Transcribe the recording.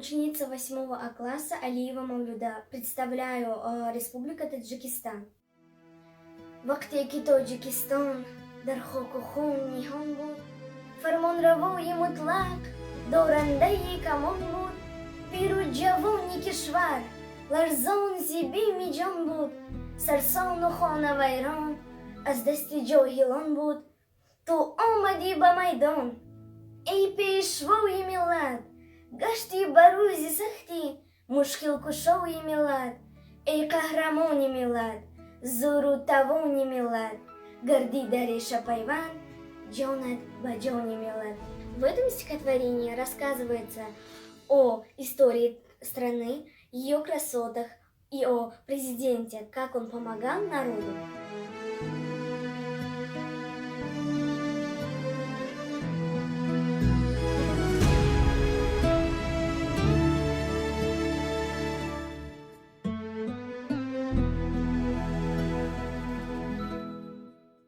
Ученица 8 А класса Алиева Мавлюда. Представляю Республика Таджикистан. Вақте ки Тоҷикистон дар хоку хун ниҳон буд, фармонравои мутлақ дорандаи камон буд, пиру ҷавони кишвар ларзон зи бими ҷон буд, сарсону хонавайрон аз дасти ҷоҳилон буд, ту омадӣ ба майдон, эй пешвои миллат, гаштӣ ба рӯзи сахтӣ мушкилкушои миллат, эй қаҳрамони миллат, зӯру тавони миллат, гардӣ дар реша пайванд ҷонат ба ҷони миллат. В этом стихотворении рассказывается о истории страны, ее красотах и о президенте, как он помогал народу.